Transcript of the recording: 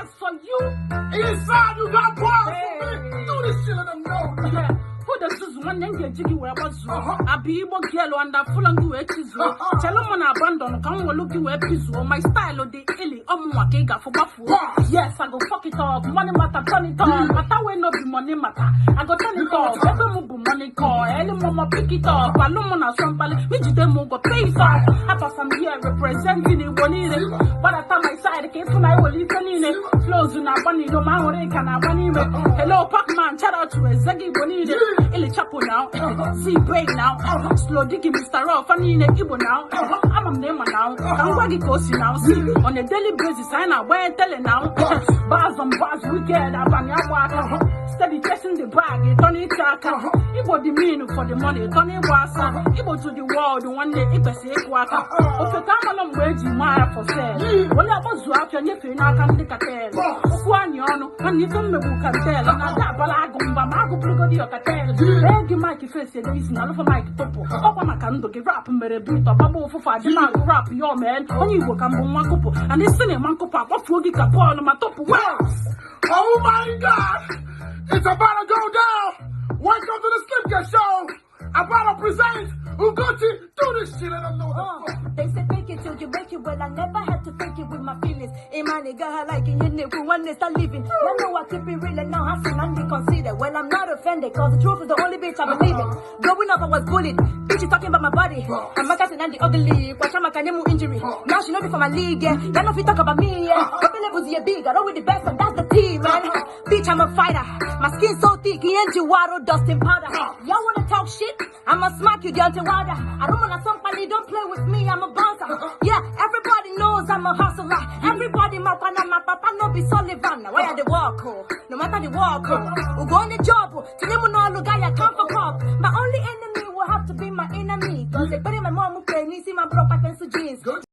As for you, Inside, you got bars for me. Do this shit, let them know. Yeah. Who the zuzu nwanne m ga-eji gị wee gbazuo Aha. abụ Igbo girl and afụlọ gị wee chizuo. Aha. Chelu mụ na abandon ka m welu gị wee pizuo. My style dị ili ọmụnwa ka ị ga-afụ gbafuo. Bars. Yes, I go fuck it up. Money matter, turn it up. Matter wey no be money matter, I go turn it up. Ebe m bụ money call eli mọmọ, pick it up. Alụ mụ na asọ mkpali ijide m ụgwọ, pay it up. Apasa m here representing Igbo niile. Gbadata my side ka ịfụ na iwere ife niile. Flows na-agba n'ilo ma ahụrụ ka na-agba n'ime. Hello Pacman, shout out to Ezegi Igbo niile. Ili Chapo now, see Brain now, Slow Diggy, Mr. Raw, fa niile Igbo now. Ama m na ịma now, ka m gwa gị ka o si now. See, on a daily basis anyị na-agba tele now. Bars on bars, wicked abalị agba aka. Steady chasing the bag, ịtọ n'ịchọ aka. Igbo dị mean for the money, ịtọ n'ịgba asa. Igbo to the world, nwanne ịkwesị ịkụ aka. Ofe ka amalụ mgbe eji maa ya for sale. Onye akpọzuo afịa nyefee n'aka ndị cartel. Okwu anyị ọnụ, nwanne, ife mmegbu cartel. Na-ada abala agụ mgba ma agụ bụrụgodi ọkatel. Ee gị mic face ede isi na alụfa mic tụpụ. Ọkwa maka ndụ gị rap mere beat ọgbagba ụfụfụ adị m agụ rap yo man. Onye Igbo ka mbụ nwa nkụpụ. And isi na-ema nkụpụ akpọfuo gị ka bọọlụ ma tụpụ. Oh my God! It's about to go down! Welcome to the Slim Cat Show! About to present Ugochi. Do this shit, let them know what the fuck. They say fake it till you make it. Well, I never had to fake it with my feelings. In my nigga, I like it. You nigga, one is start living. You know I keep it real and now I see none consider. Well, I'm not offended, 'cause the truth is the only bitch I believe in. Growing up, I was bullied. Bitches talking about my body. I'm my cousin and the ugly. Watch out, my injury. Now she know be for my league, yeah. Y'all know if you talk about me, yeah. Up levels, yeah, big. I roll with the best, and that's the team, man. Bitch, I'm a fighter. My skin so thick, he ain't you water, dust and powder. Y'all wanna talk shit? I'ma smack you, Deontay Wilder. I don't wanna somebody, don't play with me, I'm a bouncer. Yeah, everybody knows I'm a hustler. Everybody, my pana, my papa, no be Sullivan. Now, why are the walk, oh? No matter the walk, oh. We go on the job, oh. Tell no look, I come for cup. My only enemy will have to be my enemy. 'Cause they bury my mom, who see my bro, pencil jeans.